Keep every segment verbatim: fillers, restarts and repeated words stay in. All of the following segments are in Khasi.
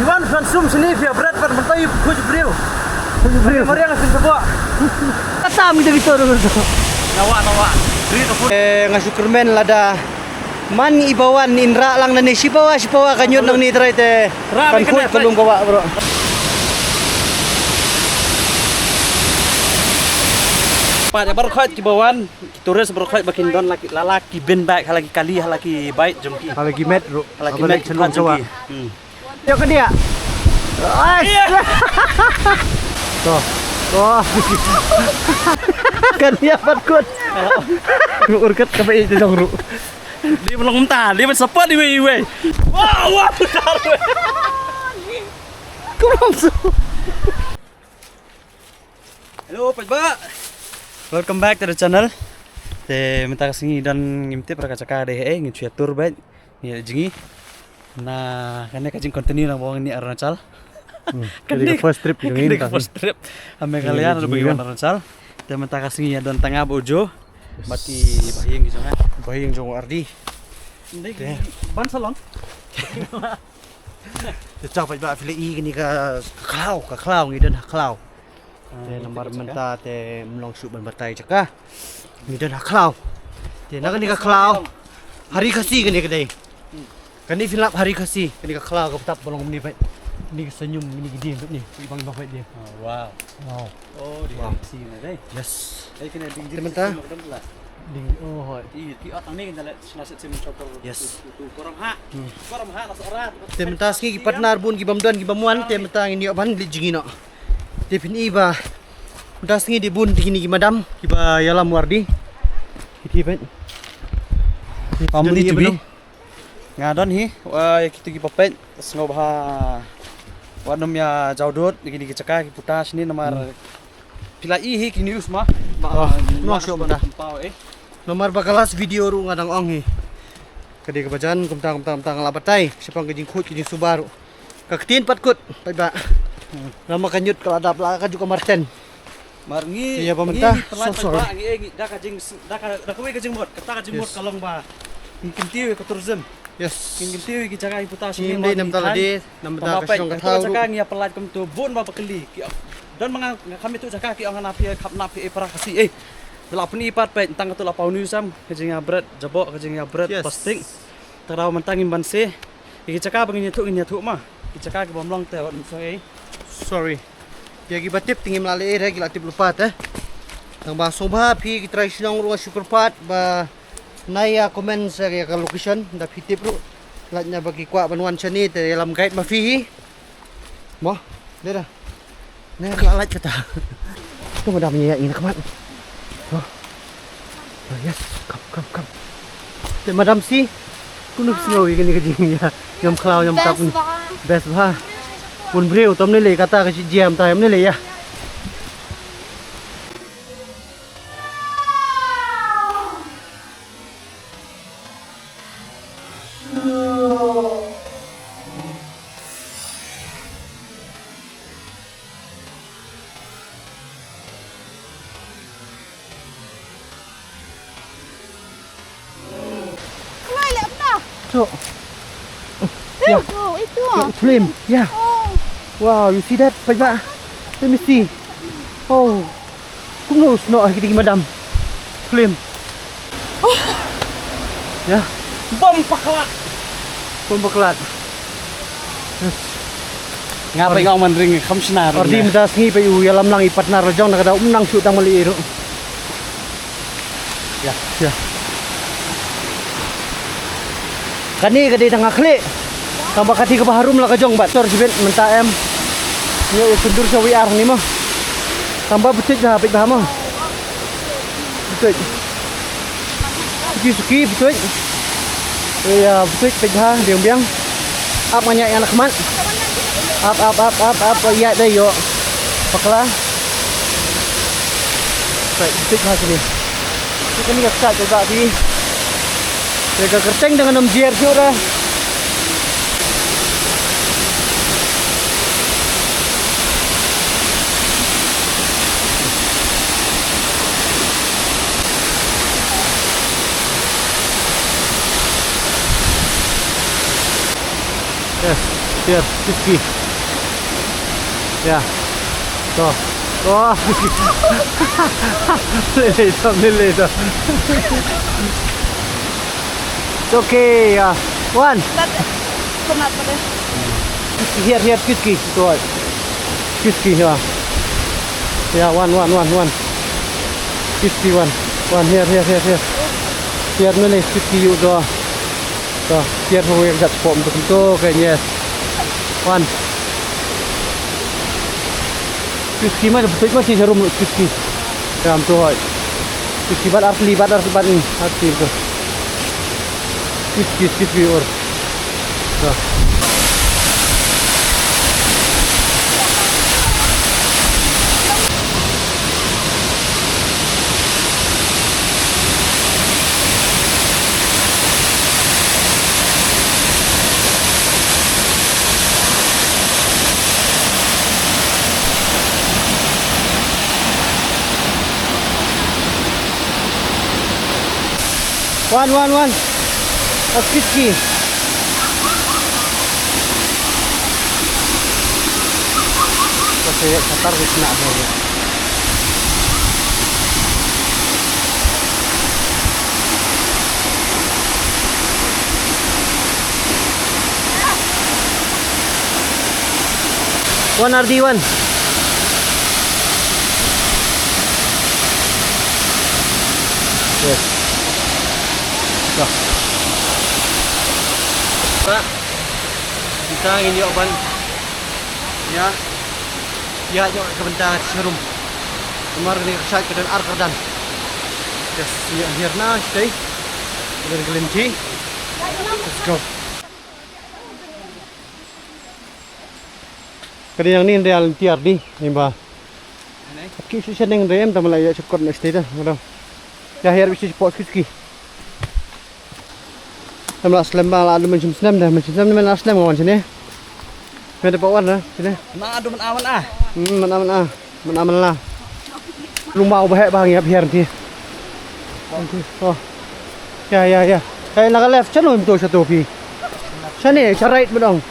Iwan, phan sum sini phi ïa bret pat mynta ïa khuid briew. Khuid briew. Mariang sini sabo. Katam kita kita dulu. Nawa, nawa. Bri ka pun. Eh, nga shu kyrmen lada man i ba wan in rah lang nangne shipawa, shipawa ka ñiut nangne trai te. Rah kan khuid ka lum ka wah, bro. Pat ïa baroh khoit ki ba wan, ki tourist baroh khoit ba kin don la ki, la la ki bin bag, ha la ki kali, ha la ki bike jong ki. Ha la ki met, bro. Ha la ki met, ki met jong ki. Hmm. Ïa ka dia. Ais. To. To. Kan ïa pat kut. Urkat ka ba i jong ru. Di belong mynta, di ban support di wei wei. Wah, wah, putar wei. Kumam su. Hello, paidbah. Welcome back to the channel. Te mynta ka sngi don ngim tip ra ka jaka dei eh, ngin shu ïa tour bad ngi ïa jngi. Na kane ka jing continue lang ba wan ni Arunachal. Hmm, kane ka first trip jong ngi, kane ka first trip. Ha Meghalaya na ba ngi wan Arunachal. Te mynta ka sngi ïa don tang nga bad u Jo. Bad ki bahaïing ki jong nga. Bahaïing jong u Ardi. Ban salon. Te chak paidbah phi la i kane ka khlaw, ka khlaw ngi don ha khlaw. Te namar mynta te mlong shu ban batai jaka. Ngi don ha khlaw. Te na kane ka khlaw. Hari Khasi kane ka dei. Kane phi lap hari Khasi, kane ka khlaw ka btap ba long mini pait. Ni ka sanyum, ni ki ding ni. Ki bang bang pait dia. Oh, wow. Wow. Oh, di hari Khasi na dei. Yes. Te mynta. Ding, oh, hoi. Ki, ki ot ang ni kan jalan, sna set sim chopper. Yes. Tu, tu, koram ha. Hmm. Koram ha, na serat. Te mynta sngi ki partner bun ki bam don, ki bam wan, te mynta ngin ïoh ban leit jngi noh. Te phin i ba mynta sngi dei bun dei kine ki madam, ki ba ïalam u Ardi. Kiti peit. Pam ni tu bi. Nga don hi, wa, ïa kitu ki ba peit, sngewbha wat nym ïa jaw dud, ïa kine ki jaka, ki puta shane namar. Hmm. Phi la i hi ki news ma. Ba, oh, no, sure mynta. Namar ba ka last video ruh nga dang ong hi. Ka dei kaba jan, kumta, kumta, kumta nga la batai shaphang ka jingkhuid, ka jingsuba ruh. Ka ktien pat kut, paidbah. Hmm. Namar ka ñiut ka la dap la ka juk ka marten. Mar ngi, ïa ba mynta, ngi, ngi, sorry, sorry. Ngi, ngi, da ka jing, da ka, da kawei ka jingmut, kata ka jingmut. Yes. Ka long ba ngi kyntiew ïa ka tourism. Yes. Ngi kyntiew ïa ki jaka ki puta. Ngi shane dei namar ngi namta la dei, namar da ka shong ka thaw ruh. Jaka ngi ïa pynlait kumtu bun ba bakli. Ki don ma nga, nga kham ïa tu jaka ki ong hana phi kham nap phi, eh, para Khasi, eh. Ba la pyni pat peit tang katu la paw news am, ka jingïabret jaboh, ka jingïabret plastik. Yes. Te daw mynta ngim banse. Ïa ki jaka ba ngin ïathuh, ngin ïathuh ma. Ki jaka ki bym long te wat ym sngewsih. Sorry. Ïa ki ba tip te ngim lah leh ei re, ki la tip lypa te. Tang ba sngewbha phi ki trai shnong ruh nga shu kyrpad ba nai ïa comment sa ïa ka location da phi tip ruh. Lait na ba ki kwah ban wan shane te ïalam guide ma phi hi. Mo, dei da. Ne ka la lait kata. To madam ïa ïa ïa na khmat. Oh. Oh, yes, come, come, come. Te madam si. Kumno sngew ïa kane ka jingïa. Ïam khlaw ïam tap. Best bha. Best bha. Bun briew tam ne lei kata ka shi jam ta ïam ne lei ïa. Kloi leh kumno? To. Itu, itu. Film. Yeah. Oh. Wow, you see that? Paidbah. Let me see. Oh. Kumno snoh ha kita ki madam. Film. Oh. Yeah. Bom paklat. Bom paklat. Yes. Nga peit nga ong man ring kham shna ring. Ardi mynta sngi peit u ïalam lang i partner la jong na ka daw um nang shu tang mali i ruh. Ïa, ïa. Kane ka dei tang ha khlieh. Tang ba kati kaba harum la ka jong bad tor jibit mynta em. Ïa, ïa, syndur sa wi ar ni mo. Tang ba btut ha peit ba mo. Btut. Suki, suki, btut. Ïa, btut peit bha, biang, biang. Ap nga ñiah ïa na khmat. Ap, ap, ap, ap, ap, ïa dei ïoh. Bakla. Btut, btut bha sini. Sini ka start ka ba bi. Ïa ka kyrteng dang nym jiar shuh da. Yes. Yes, fifty. Yeah. So. Oh. Lele to, lele to. It's okay. Yeah. One. But, but not for this. Here, here, fifty. Right. Fifty, yeah. Yeah, one, one, one, one. Fifty-one. One, here, here, here, here. Here, no, no, fifty, you do. To, tiar ho yak jat pom tu, tu, kan, yes. One. Fifty ma, betul ma, si jarum fifty. Ram tu, hoi. Fifty bat, artli bat, artli bat ni, artli tu. Fifty, fifty or. To. Wan, wan, wan. Okiski. Kasi katar di sana ada. One R D one. Yes. Dah. Kita ngin ïoh ban. Ya. Ya, ïoh ka bynta sharum. Namar kane ka side ka don ar kyrdan. Yes, ïa, hiar na, stay. Ka don ka lynti. Let's go. Ka don ïa ngin ïa lynti ar di, ni ba. Ki shisha ning rem tam la ïa chukot na stay da, madam. Ïa hiar bisi pot ki. Tam la slem ba la adu mynshem snem da, mynshem snem men la slem wan sini. Men da pa wan da, sini. Na adu men aman ah. Hmm, men aman ah. Men aman la. Lu mau bahek bang ïa hiar ti. Oh. Ya, ya, ya. Kaei na ka left, shano to, shato phi. Shane, sha right mo dong.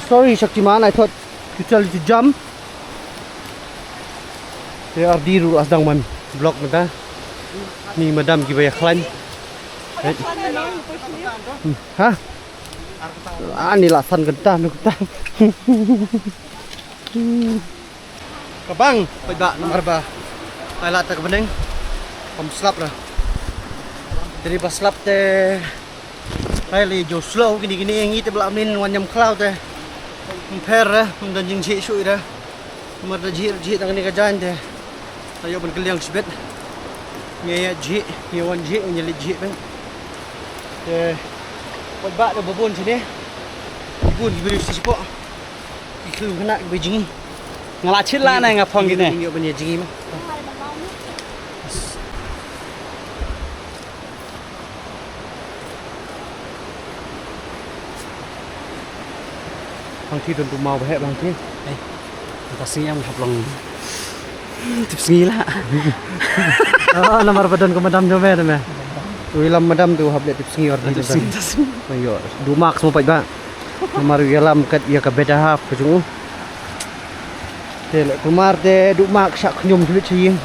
Sorry, Shaktiman, I thought you tell you to jump. Te ardi ruh la sdang ban block mynta. Ni madam kiba ïa khlaiñ. Eh. Hmm. Ha? Ah, ni la san kynta, nu kynta. Ka bang, paidbah, namar ba ai lad ta ka bneng. Kam slap ra. Te dei ba slap te. Ai, lei jo slow kine kine, ngi te ba la mynnin wan ñiam khlaw te. Ym pher re, ym don jingjhieh shuh re. Namar da jhieh jhieh tang kane ka jaiñ te. Ta ïoh ban kylliang shibit. Ngi ïa jhieh, ngi wan jhieh, ngi leit jhieh bad. Te paidbah da ba bun shane. Bun ki briew shi shapoh. Ki khlem khynnah kiba jngi. Nga la chit la ne nga phong kine. Ngi ïoh ban ïa jngi ma. Bang ti don tu mau ba heh bang ti. Eh, ta sngi ïa nga hap long. Tip sngi la. Oh, namar ba don ka madam jong me, me. U ïalam madam tu hap leh tip sngi or. Tip sngi, tip sngi. Ayo, du mak semua paidbah. Namar u ïalam kat ïa ka better half ka jong u. Te leh kulmar te du mak shah khñium jubit sha ïing.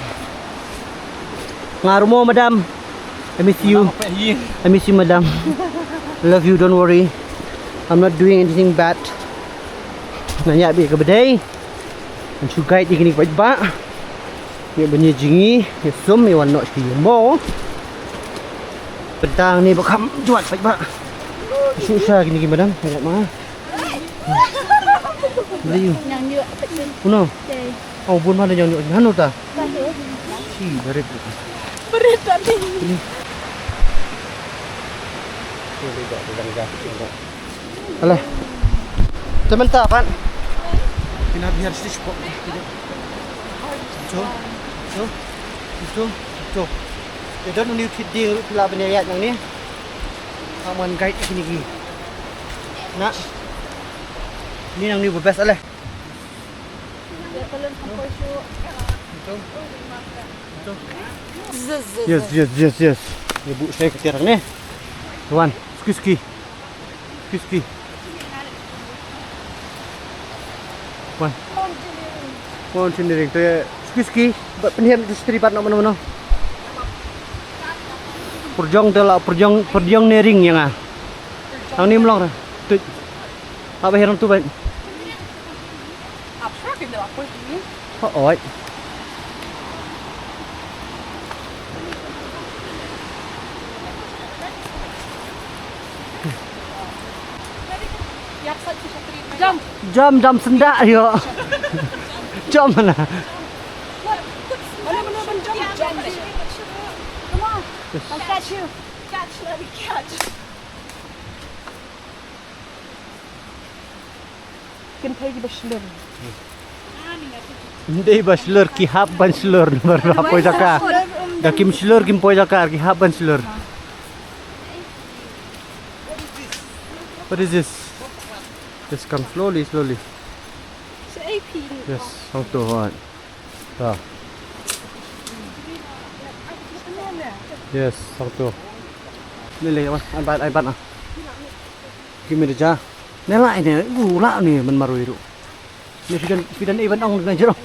Nga ruh mo madam. I miss you. I miss you madam. Love you, don't worry. I'm not doing anything bad. Nga ñiah beit ka bdei. Ngan shu guide ïa kine ki paidbah. Ïa ban ïa jngi, ïa sum, ïa wan noh sha ki ïing mo. Bynta hangne ba kham jwat paidbah. Shu sha kine ki madam, ïa ma. Beli yu. Uno. Oh, bun ma da ñiang ïoh hanu ta. Shi barit. Barit tadi. Ini. Ini ba da dang gas. Alah. Te mynta pat. Phi nang biar sdang shapoh. To. To. To. To. Te don une u thied dieng ruh phi lah ban ïaid nangne. Ka mon guide kine ki. Na. Ni nangne ba best ale. Yes, yes, yes, yes. Ïa buh shai ka tiar ne. Wan, ski, ski. Ski, ski. Wan. Mountaineering te suki suki ba pynhiar te stri pat no mano mano. Pyrjong te la pyrjong pyrjong ne ring ïa nga. Ang ni mlong ra. Tuh. Apa hiram tu baik. Apa kena apa ni? Oh, oi. Jam, jam sendak yo. Jam mana? Mana, mana, mana, jam, jam. Come on. I'll catch you. Catch, let me catch. Kynthei kiba shlur. Ndei ba shlur, ki hap ban shlur namar ba poi jaka. Da kim shlur kim poi jaka, ki hap ban shlur. What is this? Just come slowly, slowly. Yes, hangto, hoi. Ta. Yes, hangto. Ni le, wan, ai bat, ai bat ah. Ki mih da ja. Ne la ne, u la ne man marwei ruh. Ne phi don, phi don ei ban ong na jrong.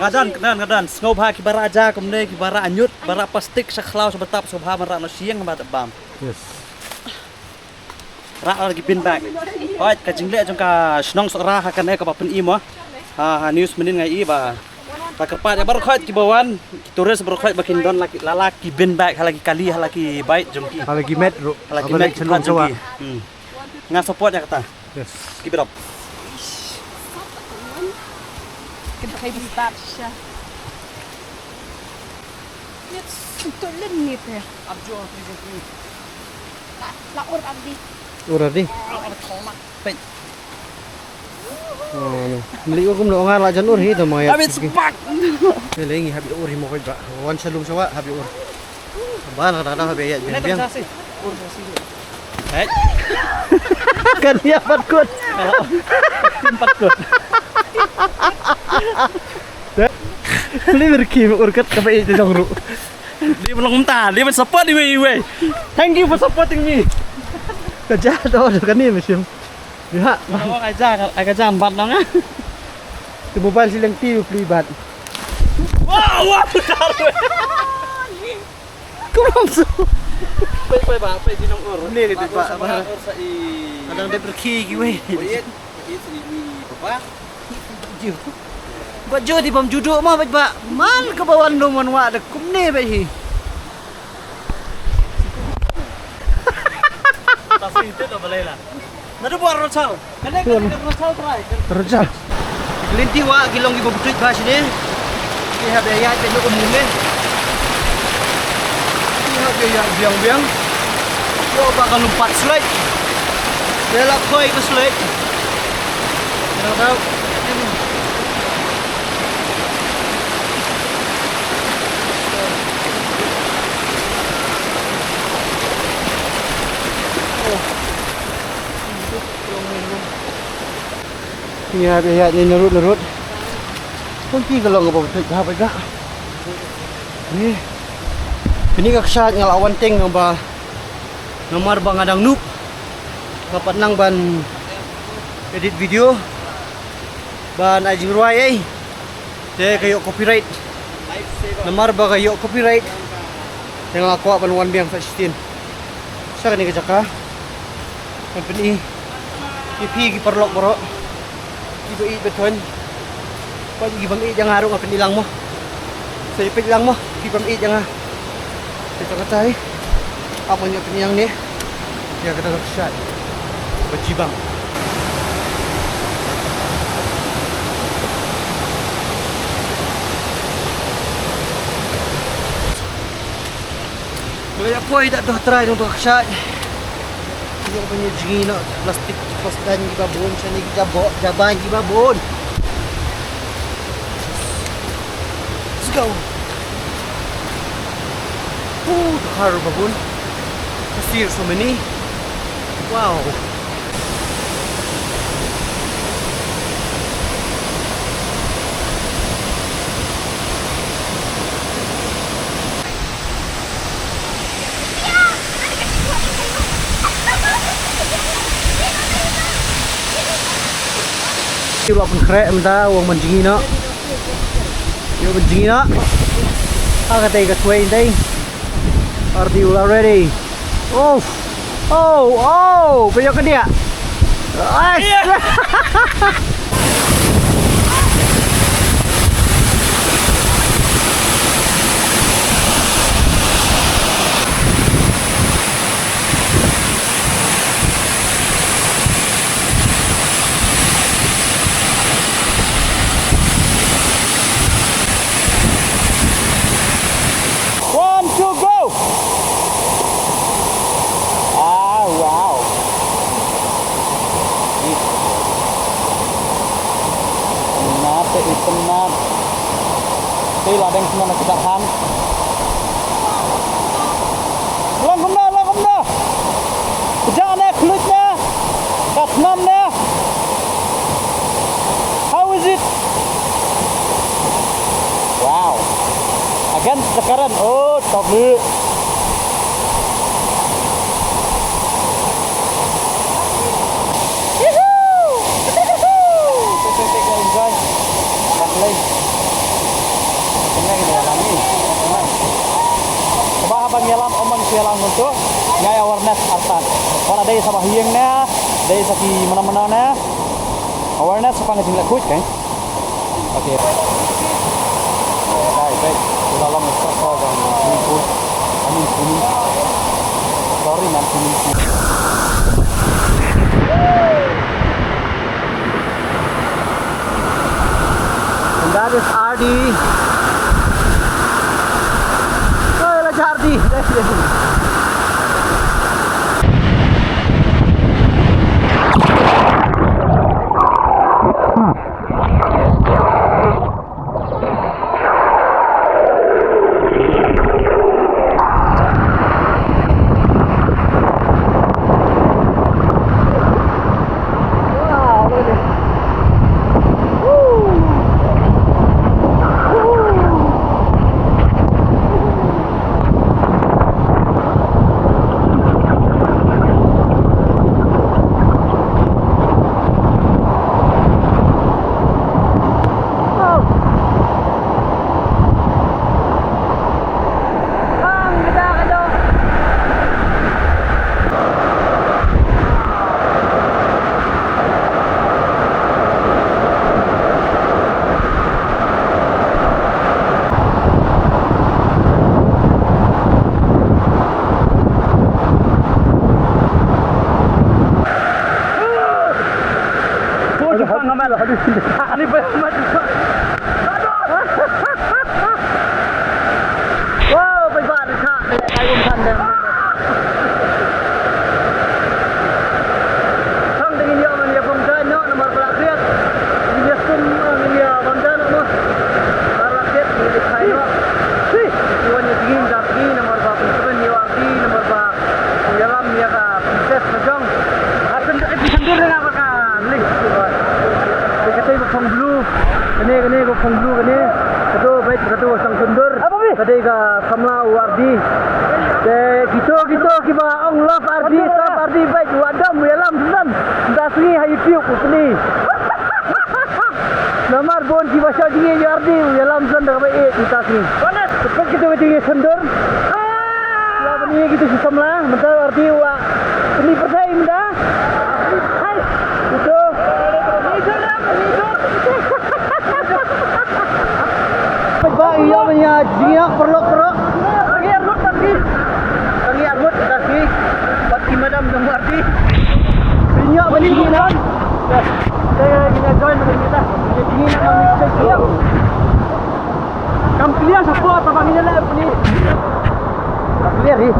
Nga don, nga don, nga don. Sngewbha kiba rah ja kumne, kiba rah ñiut, ba rah plastik sha khlaw sha btap, sngewbha ban rah noh sha ïing ba da bam. Yes. Rah la ki bin bag. Hooid, ka jingleh jong ka shnong Sohra ha kane kaba pyni mo. Ha, ha news mynnin nga i ba. Ka kyrpad ïa baroh khoit kiba wan, ki tourist baroh khoit ba kin don la ki, la la ki bin bag, ha la ki kali, ha la ki bait jong ki. Ha la ki met ruh. Ha la ki met ki phat jong ki. Hmm. Nga support ïa kata. Yes. Keep it up. Kynthei ba stad shisha. Ïa, sngewthuh lynti te. Abjor, please, please. La, la ur abdi. Ur abdi? La ur thola. Peit. Oh, no. Meli ur kumno nga la jan ur hi, tama ïa. Abit sepak. Ni le ngi hap ïa ur hi mo koi ba. Wan shalum shawa hap ïa ur. Ba na da da hap ïa ïa biang. Hei. Kan ïa pat kut. Kan pat kut. Li berki urkat ka bai jong ru. Di belong menta, di support di wei wei. Thank you for supporting me. Ka ja do kan ni machine. Ïa. Oh, ai ja, ai ka ja bat nong ah. Tu mobile shileng ti pli bat. Wah, wah, putar. Kumno so? Pai, pai ba, pai di nong ur. Ni ni ba ba. Ur sa i. Adang de berki ki wei. Oi, oi, i papa. Ju. Ba ju di bam judo ma ba ba. Mal ka ba wan dong wan wa de kumne ba hi. Ta si te ta balai la. Nadu buat rochal. Kane kan rochal trai. Rochal. Lynti wa ki long kiba btuit ba shine. Ki hap ïa ïaid bad noh ka mung ne. Ki hap ïa ïaid biang biang. Ïoh ba ka lympat slide. Ïa la khoi ka slide. Ïa la dau. Ngi hap ïaid narud narud. Kumti ka long kaba btuit bha bha ka. Ni. Kane ka kshaid nga la wan teng ba namar ba nga dang noob. Nga pat nang ban edit video ban ai jingrwai ei. Te ka ïoh copyright. Namar ba ka ïoh copyright. Te nga la kwah ban wan biang sa shisien. Sha kane ka jaka. Ban pyni ïa phi ki paralok baroh. Kiba ïeit ba thon. Pat ki bym ïeit ïa nga ruh nga pyni lang mo. Sa ïa peit lang mo ki bym ïeit ïa nga. Te sa katai. Ap ban ïa pyni ïa nga ne. Ïa kata ka kshaid ba jibang. Ba ïa poi da doh trai jong doh kshaid. Ïa ba ïa jngi noh plastik, plastik kiba bun shane ki jabok jaban kiba bun. Let's go. Ooh, the car babun. I see so many. Wow. Ïa ba pynkhreh mynta, u ong ban jngi noh. Ïa ban jngi noh. Ha katei ka twei dei. Ardi u la ready. Oh. Oh, oh, ba ïoh ka diah. Ais. One, two, go! Ah, wow. Ih. Nate item nat. Te la deng semana kita han. Lang kumno, lang kumno. Pejah ne, khluit ne. Ka thngan ne. How is it? Wow. Against the current. Oh, top. Enjoy. Ka play. Kane ka ïalam ni. Kaba haba ngi ïalam, ym ban ïalam ngi tu. Ngai awareness artat. Wala dei sa ba ha ïing ne, dei sa ki mano mano ne. Awareness sa pang ka jingleh khuid kan. Okay. Dai, dai. Kita long extra ko jong swimming pool. I mean swimming. Sorry man, swimming pool. And that is Ardi. Oh, la Ardi. Wow, bai ba da ka, ai um kan da. Tang da ngin ïa man ïa phong jai noh namar ba la kriat. Ngin ïa sum, ngin ïa bam jai noh mo. Ba la kriat ngin ïa khai noh. Ki wan ïa jingim da ki namar ba pynshai ïa ki namar ba ïalam ïa ka princess ka jong. Ka pynshai ïa ki shandur na ba ka li. Ka tei ba phong blue. Kane kane ba phong blue kane. Ka to bai ka to sang shandur. Ka dei ka samla u Ardi. Te kito kito kiba ong love Ardi, sap Ardi, bad u Adam u ïalam san. Mynta sngi ha YouTube u pyni. Namar bun kiba shah jingeh ïa Ardi u ïalam san da kaba ïeit mynta sngi. Te peit kito kito ki shandur. La pyni kito ki samla mynta Ardi u pyni pyrthei mynta. Hai. Ito. Ba ïa ban ïa jingïa paralok paralok. Ka ngi arngut ka ngi. Ka ngi arngut ka ngi. Bad ki madam jong Ardi. Jingïa ban jingïa. Ka ngi ïa join ban jingïa. Jingïa ban jingïa. Kam clear support ba ngi leh ni. Kam clear hi.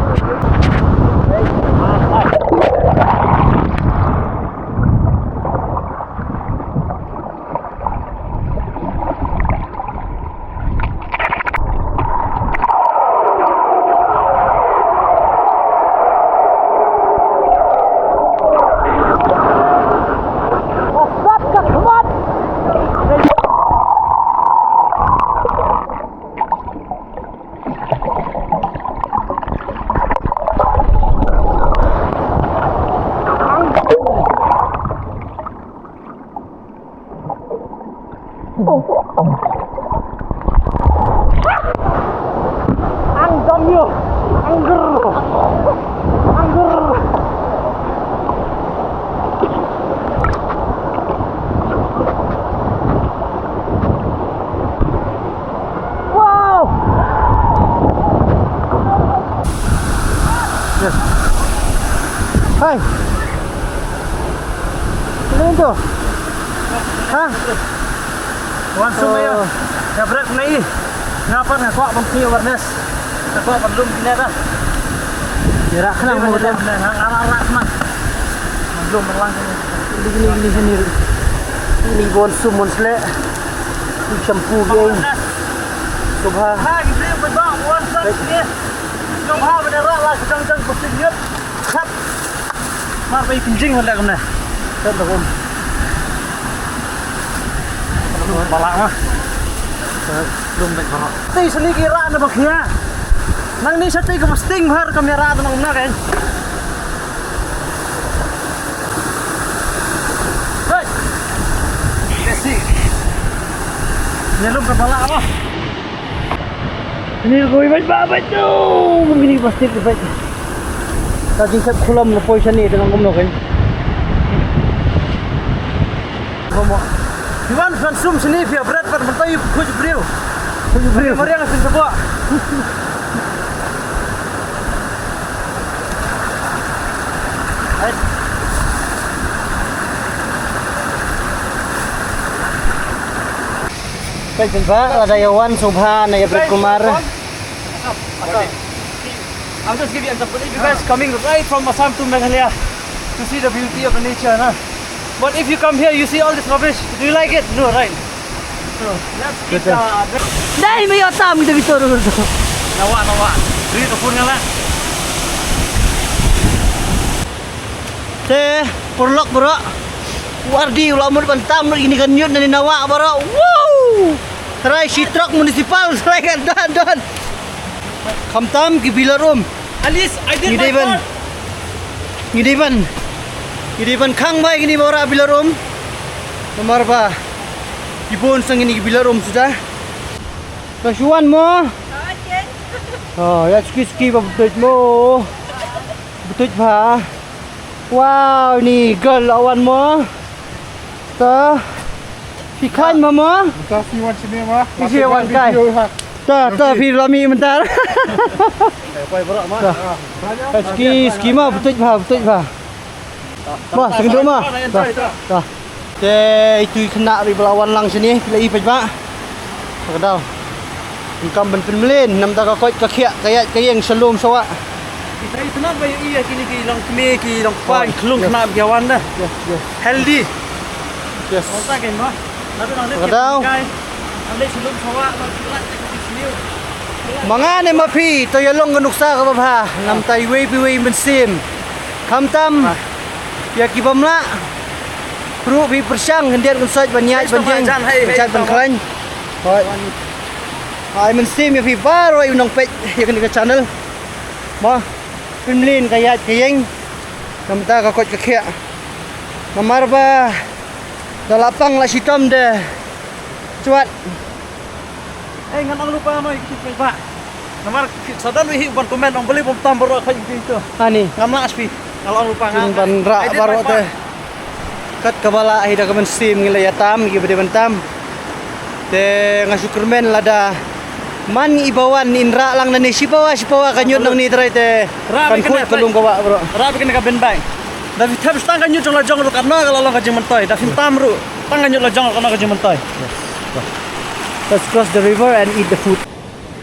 Ano to? Ha? Wan sum ïa. Ïa bret na i. Nga pat nga kwah ban pynïoh awareness. Nga kwah ban lum kine ta. Ïa rah khnang mo ta. Nga rah rah khnang. Ban lum ban lang kine. Ini ini ini ini. Ini bon sum mon sle. Ini shampoo geng. Subha. Ha, gidri ba wan sum kine. Jong ha ba da rah la jang jang pasti nyut. Khap. Mar ba i pynjing wan da kumne. Khap da kum. Balak ma. Lum bek balak. Ti sini ki rah na ba khia. Nang ni sati ka ba sting har ka mera da nang na kan. Hei. Kasi. Ni lum ka balak ma. Ni ko i bait ba bait tu. Kum kini plastik i bait. Ka jingkep khulam na poi shane tengah ngom no kan. Ngom. Iwan fan sum sini pia bret pat mentai khuj briew. Khuj briew. Mariang sin sabo. Peit pynba lada ïa wan sngewbha na ïa bret kumar. I'll just give you an example. If you guys coming right from Assam to Meghalaya to see the beauty of the nature, na? But if you come here, you see all this rubbish. Do you like it? No, right? So, let's keep the Dai me ïa tam de bitor. Nawa, nawa. Do you phone nga la? Te, pyrlok bro. Wardi u la mut ban tam lut ïa kine ki ñiut na ni nawa bro. Wow! Trai shi trok municipal, trai ka don don. Khamtam ki bilor um. At least I did my part. Ngi dei ban. Ngi dei ban. Ngi dei ban khang bai kine ba wanrah bilor um. Namar ba ki bun sang kine ki bilor um suda. Ka shuwan mo? Oh, ïa ski ski ba betuit mo. Betuit ba. Wow, ni girl la wan mo. Ta. Phi khan mo mo? Ta phi wan sini mo. Phi wan kai. Ta, ta phi la mih mynta. Pai bro ma. Ta. Ski, ski ma, betuit ba, betuit ba. Ba, sengduk ma. Ta, ta. Te itu i khynnah ri ba la wan lang sini, phi la i peit ba. Ka daw. Ngam ban pynmlien, namar ka koit ka khiah, ka ïaid ka ïeng sha lum sha wah. Ki trai tnat ba ïohi ïa kine ki long kmie ki long kpa ki khlung khynnah ba ki wan da. Yes, yes. Healthy. Yes. Ka daw. Ma nga ne ma phi to ïa long ka nuksa kaba bha. Namar iwei pa iwei mynsiem. Khamtam ïa ki bym lah ruh phi pyrshang khyndiat khynsoit ban ïaid ban jeng ban jait ban khlaiñ. Hooid. Ai mynsiem ïa phi baroh i nongpeit ïa kane ka channel. Mo, pynmlien ka ïaid ka ïeng. Namar ka koit ka khiah. Namar ba da la pang la shitom de. Chwat. Eh, ngan ong lypa noi ki phi ba. Namar sa don wi hi ban comment ong beli bom tam baroh ka ïing tu. Ani. Ngam lah spi. Ngan ong lypa ngan. Ban rah baroh te. Kat kaba lah hi da ka mynsiem ngi la ïa tam ngi ba dei ban tam. Te nga shu kyrmen lada man i ba wan in rah lang na ni shipawa shipawa ka ñiut nang ni trai te. Kan khuid ka lum ka wah baroh. Rah bikin ka bin bai. Da phi thep tang ka ñiut jong la jong ruh katno ka la long ka jingmyntoi. Da phi tam ruh tang ka ñiut la jong ruh katno ka jingmyntoi. Let's cross the river and eat the food.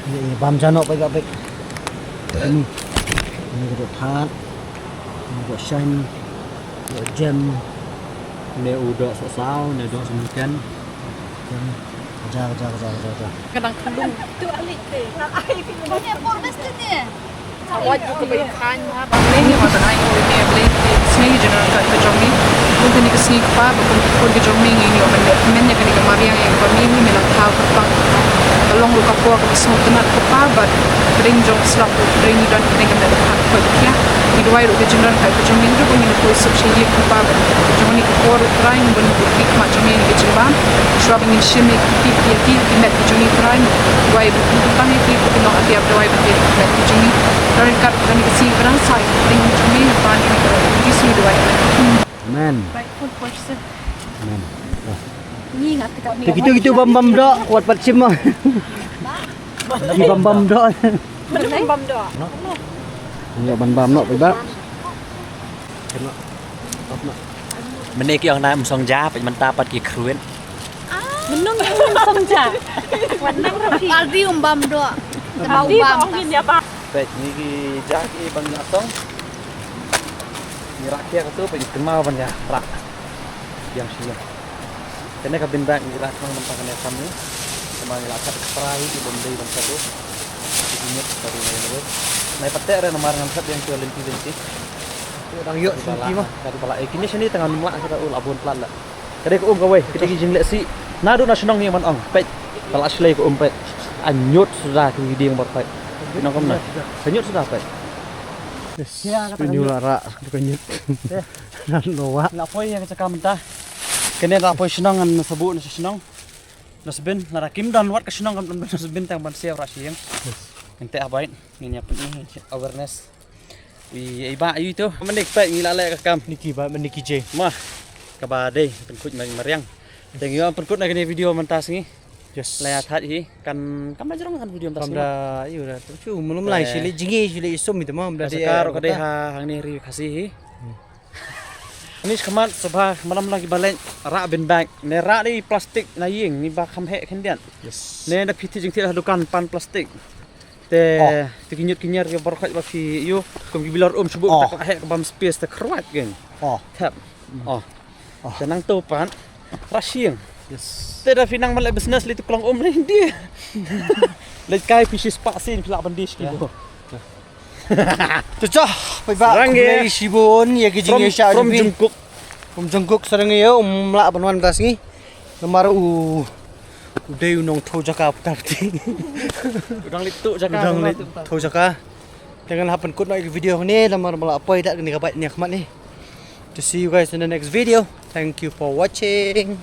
Ïa, ïa, bam jano peit ba peit. Ini. Ini ka dok phat. Ini ka dok shine. Ka dok jem. Ne u dok sasaw, ne dok sementen. Jem. Ka ja, ka ja, ka ja, ka ja, ka ja. Kadang khlung. Tu alik te. Ai, phi. Kau ni apa best tu ni? Awat ïa kaba i khlaiñ ma ba leh ïa ma tang ai ïa me ba leh ïa ka sngi jong ka jong me. Kum kane ka sngi kpa ba kum ka khun ka jong me ngi ïoh ban leh kmen ïa kane ka mariang ïa kaba me me la thaw kyrpang. Ka long ruh ka por kaba sngewtynnat kpa bad ka dei jong ka slap ruh ka dei ngi don kane ka met ka khot ka khia. Ngi duwai ruh ka jingdon ka jong me ruh ba ngi la khuid suk sha ïing kpa bad jong kane ka por ruh Trai ngi ban buh ïa ka khmat jong me ïa ka jingbam. Shuwa ba ngin shim ïa ki tip ïa ki ki met ka jong me Trai ngi duwai ba kin tang ïa ki ba kin long atiap duwai ba kin met ka jong me. Trai kat Kane ka sngi ka dang sa ïa ka ring jong me, ban jong me ka ring Jisu duwai. Amen. Amen. Te kitu kitu bam bam doh, wat pat shim ma. Ki bam bam doh. Bam bam doh. Ïa bam bam noh peit ba. Kena. Tap noh. Mynne ki ong na ym song ja, peit mynta pat ki khruen. Mynno ym song ja. Wan nang ra phi. Aldi um bam doh. Taba um bam. Peit ngi ki ja ki ban ïa song. Ngi rah kiar tu peit ngi kynmaw ban ïa rah. Ïa shi ïa. Kane ka bin bag ngi rah khnang mynta kane kam ni. Kynmaw ngi la kat ka pra hi ki bym dei ban kat tu. Ki nyet ka dei nai nai. Nai pat teh re namar ngan kat ïa ki lynti lynti. Dang ïoh lynti ma. Ka dei ba la eh kine shane tang ngam lah sa ka u la bun plat la. Ka dei ka um kawei, ka dei ki jingleh sih. Naduh na shnong hi man ong, peit. Ka la shlei ka um peit. Ka ñiut suda ki dieng bad peit. Nong kam na. Ka ñiut suda peit. Yes. Ïa, ka tang ñiut la rah, ka ñiut. Nan lo wa. La poi ïa ka jaka mynta. Kane la poi shnong ngan sabu na shnong. Na sbin, lada kim don wat ka shnong kam don na sbin tang ban siaw rah sing. Yes. Ngan teh habai, ngin ïa pynni awareness. Wi, ai ba, ai tu. Mynne peit ngi la leh ka kam. Niki ba, mynne ki je. Ma, kaba dei pynkut ma mariang. Te ngi wan pynkut na kane video mynta sngi. Yes. La ïa thait hi kan kam da jrong kan video mynta sngi. Kam da, ïa da. Tu chu mlum lai shi le jingi shi le isum itu ma, kam da dei. Ka dei ha hangne ri Khasi hi. Ni khmat saba malam lagi balik rah bin bag. Ne rah di plastik na ïing ni ba kham heh khyndiat. Yes. Ne da phi thi jingthi ha dukan pan plastik. Te, oh, te ki ñiut ki ñiar ki bor khaj ba phi ïoh kum ki bilor um shibuk. Oh. Te ka heh ka bam space te khruat gen. Oh. Thep. Oh. Oh. Te nang to pan rah sing. Yes. Te da phi nang man leh business li tu klong um li dia. Leh kai phi shi spah sing phi lah ban dish ki. Yeah. Bo. Te cha, peit ba. Sarang ye. Khublei shibun ïa ki jingïaishah jong phi. From Jungkook. From Jungkook, sarang ye, um lah ban wan blas ngi. Namar u, u dei u nongthoh jaka pynta pynti. U dang leit thoh jaka. U dang leit thoh jaka. Te ngan hap pynkut noh ïa ki video ne, namar ba la poi da kane ka bike ne khmat ne. To see you guys in the next video. Thank you for watching.